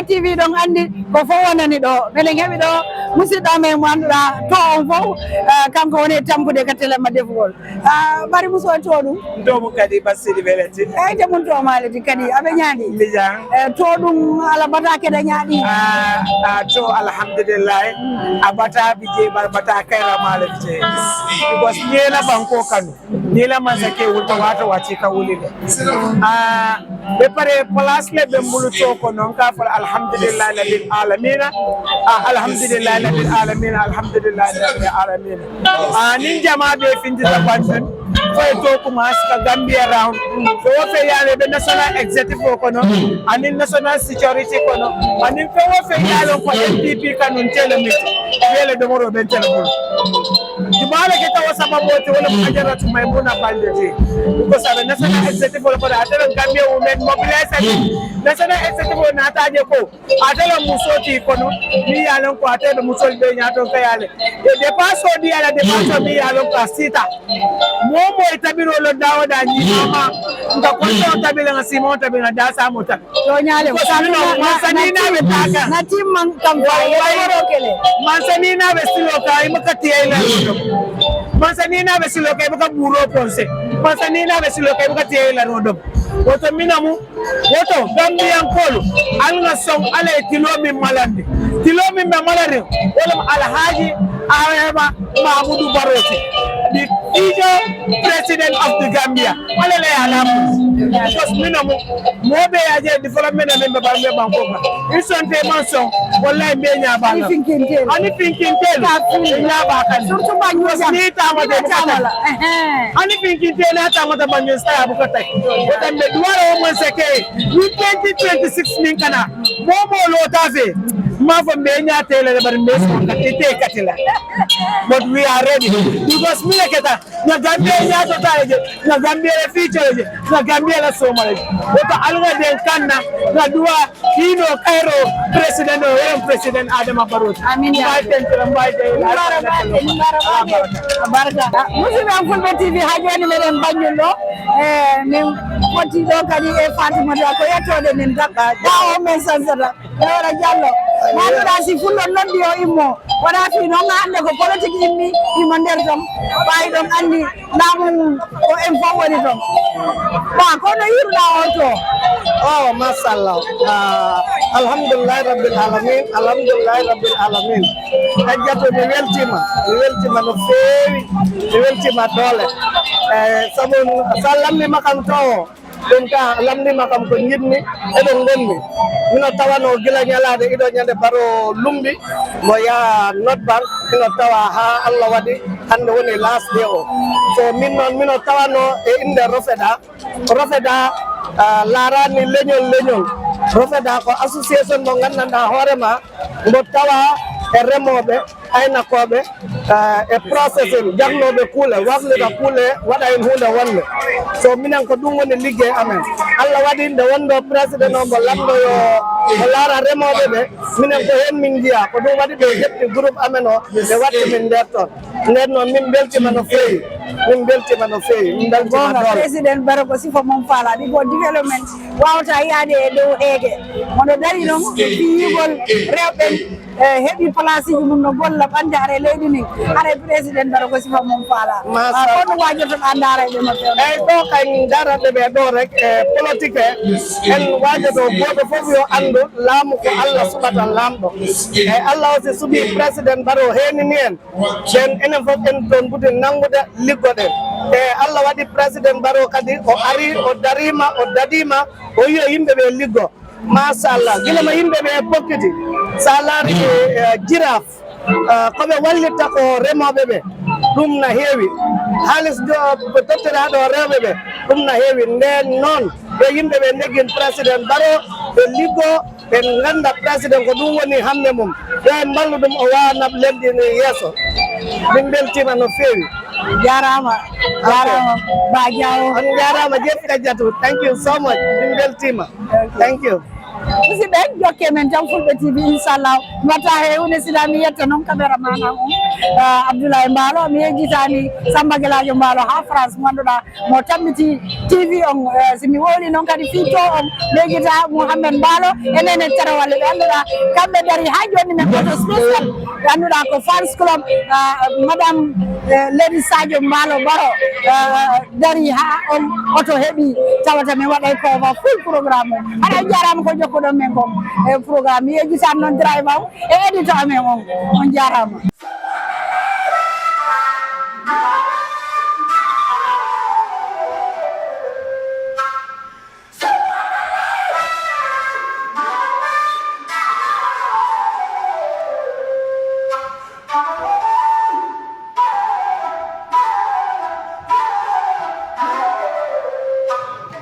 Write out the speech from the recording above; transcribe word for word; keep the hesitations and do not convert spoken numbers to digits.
T V ɗon anndi ko fof wonani ɗo. Meɗen heɓi ɗo musidɗo amen mo annduɗaa to on fof, eh, kanko woni e tampude ka télé ma defugol. Ah, Bari Muso, to ɗum? To mo kadi Basidi Beleti. Eyi, te mun to Maleti kadi, aɓe ñaadi? Mbijan. Eh, to ɗum ala bata keɗa ñaadi? Ah, ah, to alhamdulillahi. A bata bije bar bata kaira mala bije. Because ñela banko kanu. Ñela mansa ke wulta wata wati ka wulile. Ah, be pare place le be mbulu to ko non ka fal alhamdulillahi rabbil alamina. Ah, alhamdulillahi rabbil alamina. Alhamdulillahi rabbil alamina. Ah, nin jama be findita banjun. Foye to kuma sika Gambia round. Fe wo fe yale be national executive o kono. Ani national security kono. Ani fe wo fe yale ko N P P kanun tele mi. Yele domoro ben tele bulu. Jumala ke tawa sababu te wala Hajaratu Maimuna Bande te. Ko sabe national executive wala ko da Gambia Women Mobilization. National executive na ta je ko. Atele musoti kono. Mi yalon ko atele musol be nyato kayale. E dépense o di ala dépense mi yalon ko sita. Momo e tabiro lo dawo da ni mama. Nka ko to tabila nga simo tabila da sa mo tabi. To ñaale ko. Ko sino, na, na, mansani na, na be taka. Na tim man kam fa, ye woro kele. Mansani na be silo ka, imuka tiya ila rodom. Mansani na be silo ka, imuka buro ponse. Mansani na be silo ka, imuka tiya ila rodom. Woto minamu, woto Gambian kolu, alnga song, ala e tilo min malandi. Tilo min be malari, wala Alhaji Arema Mahmudu Barrow, the future president of the Gambia. Ala le ala. Because mi no mo, mo be ya je development na member ba me banko ka. Ison te man song, wallahi be nya ba. Ani finkin te. Ani finkin te. Ka fin. Nya ba kan. Surtout ba nyu. Ni ta ma de. Ani finkin te na ta ma da ban yu sa ya bu ka tai. Ko tan be duwara o man seke. Ni twenty twenty-six min kana. Mo mo lo ta fe. Ma fa be nya te le bar me so ka te ka te la. But we are ready because mi le keta. Na Gambia ya to ta je. Na Gambia le future je. Na Gambia la so mare. Ko ta alga den kanna. Na duwa kino kairo president o, president Adama Barrow. Amin ya. Mbaye tentira mbaye de. Mbara mbaye, mbara mbaye. Barka. Musidɓe am Fulɓe T V, haa jooni meɗen Banjul ɗo. Eh, min fotti ɗo kadi e Fatimata ko yettode min gabba. Da o men sansata. Yoro Jallo. Maɗuɗa si fullo noddi o immo. Wona fi noon hannde ko politique immi, immo nder ton. Ɓawi ɗon anndi laamu mum ko en fof woni ton. Ba, kono yiruɗa o to? Oh, machallah. Ah, alhamdulillahi rabbil alamin, alhamdulillahi rabbil alamin. Hajjatu, mi weltima, mi weltima no feewi, mi weltima doole. Eh, sabu sa lamndima kam to o, ɗum ka lamndima kam ko njiɗmi, eɗo ngonmi. Mino tawano gila ñalaade iɗo ñande baro lumbi, mo yaha nodban, mino tawa ha Allah waɗi hannde woni last day o. So min noon, mino tawano e innde Rofeda, Rofeda, ah, laarani leñol leñol. Rofeda ko association mo nganndanɗaa hoore ma, mbo tawa e remooɓe, aynakooɓe, ah, e procession, jagnooɓe kuule, waklita kuule, waɗa heen huunde wonnde. So minen ko ɗum woni liggey amen. Allah waɗi nde wonɗo président o mbo lanndo yo o laara remooɓe ɓe, minen ko heen min njiya. Ko ɗum waɗi ɓe heɓti groupe amen o, ɓe watti min nder toon. Nden noon, min mbeltima no feewi. Min mbeltima no feewi. Min mbeltima goonga, doole. Président Baro ko sifa mum faala. Ɗi ko development wawata yaade e dow heege. Mono dari noon, fiyigol rewɓe, eh, heɓi place uji mum no golla ɓande are leydi ndin. Are président Baro ko sifa mum faala. Machallah. Ah, kono waajotoɗa ndaara ɓe no feewna. Eyyi, ɗo kay ndaaraɓe ɓe ɗo rek, eh, politique, en waajoto gooto fof yo anndu laamu ko Allah suɓata laamɗo. Eyyi, Allah aussi suɓi président Baro heenini en. Ɓen enen fof en toon mboti nanngude liggoɗen. E Allah waɗi président Baro kadi o ari, o darima, o dadima, o yi yimɓe ɓe liggo. Machallah, gila ma yimɓe ɓe pokkiti. Sa laari, eh, jiraaf, eh, ko ɓe wallitta ko remooɓe ɓe. Ɗum na heewi. Haalis do, ɓe tottiraɗo rewɓe ɓe. Ɗum na heewi. Nden noon, ɓe yimɓe ɓe ndeggin président Baro, ɓe liggo, ɓe ngannda président ko ɗum woni hannde mum. Yo en mballu ɗum o waawa naɓ leydi ndi yeeso. Min mbeltiima no feewi. Jaaraama. Ok. Jaaraama. Ba Diaw. On jaaraama, Jeff Kadiatou. Thank you so much. Min mbeltiima. Ok. Thank you. Musidɓe, jokke men jam Fulɓe T V, inchallah. Mbatta he hunde sila mi yetta noon kamera mana on. Ah, Abdoulaye Mbaalo, mi yejjitaani Samba Gelajo Mbaalo haa France, mo annduɗaa mo tammiti T V on. Eh, si mi wowli noon kadi fii to on, mi yejjita Mouhamed Mbaalo e Nene Tarawalle, ɓe annduɗaa kamɓe dari haa jooni men oto spécial, ɓe annduɗaa ko fans club, ah, madame, eh, Lady Sadio Mbaalo Baro, ah, dari haa on oto heɓi, tawata mi waɗay cover full programme o. Haɗa on jaaraama ko jokkuɗon men kon e programme. Mi yejjitan noon driver o e éditeur amen on. On jaaraama.